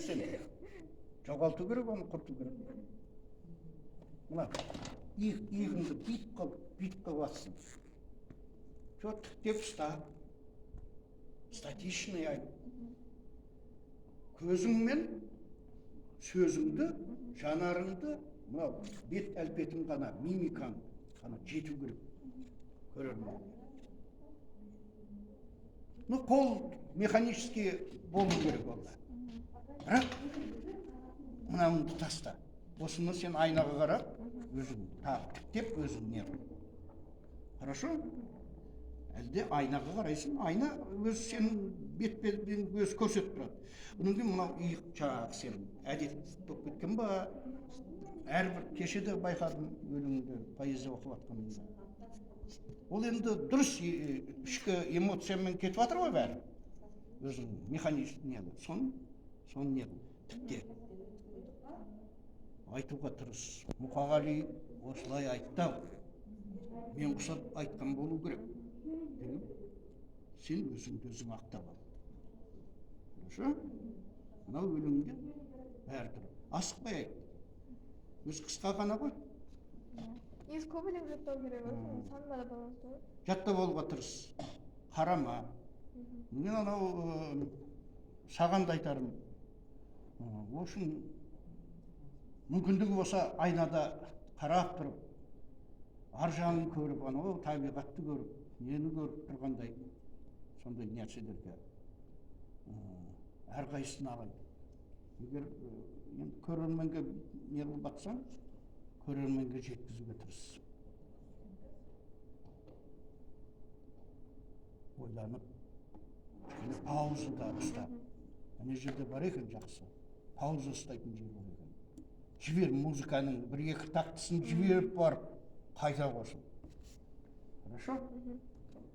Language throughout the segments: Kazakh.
Сен жоғалту керек, оны құрту керек. Мына иығыңды бүйтіп қылып, бүйтіп қылып атсың. Все, тіктеп ұста, статичный айт. Көзіңмен сөзіңді, жанарыңды, мынау бет әлпетің ғана, мимикаң ғана жету керек көрерменге. Ну, қол механически болу керек онда, бірақ мынауыңды таста. Осыны сен айнаға қарап, өзің тағы тіктеп, өзің не қыл. Хорошо? Әлде айнаға қарайсың, айна өзі сенің бет бетіңді өзі көрсетіп тұрады. Одан кейін мынау иық, жаңағы сенің әдет болып кеткен ба, әрбір, кеше де байқадым өлеңді, поэзия оқып жатқанымда. Ол енді дұрыс, ішкі эмоциямен кетіп жатыр ғой бәрі. Өзің механизм не қыл, соны не қыл, тікте. Айтуға тырыс. Мұқағали осылай айтты ау, мен ұқсап айтқан болу керек деген, сен өзіңді өзің ақтап ал. Хорошо? Мынау өлеңде бәрі тұр. Асықпай айт. Өзі қысқа ғана ғой. Негізі көп өлең жаттау керек ғой, соның санына да байланысты ғой. Жаттап алуға тырыс. Қарама. Мен анау саған да айтарым. В общем, мүмкіндігі болса, айнада қарап тұрып, ар жағын көріп, анау табиғатты көріп, нені көріп тұрғандай, сондай нәрселерге әрқайсысын алайын. Егер енді көрерменге не қылып жатсаң, көрерменге жеткізуге тырыс. Ойланып, кішкене пауза да ұста. Ана жерде бар екен жақсы, пауза ұстайтын жер бар екен. Жібер музыканың бір екі тактысын, жіберіп барып қайта қосыл. Хорошо?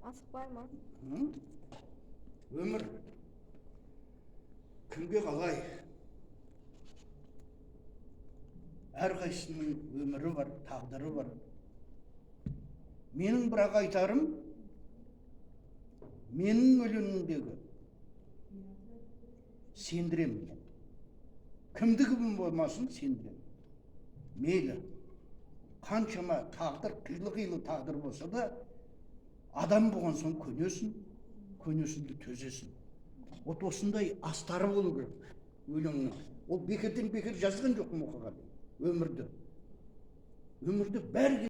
Асықпай ма? М? Өмір кімге қалай, әрқайсысының өмірі бар, тағдыры бар. Менің бірақ айтарым, менің өлеңімдегі сендіремін мен. Кімді кім болмасын, сендіремін. Мейлі қаншама тағдыр, қилы қилы тағдыр болса да, адам болған соң көнесің, көнесің де төзесің. Вот осындай астары болу керек өлеңнің. Ол бекерден бекер жазған жоқ Мұқағали өмірді. Өмірді бәрі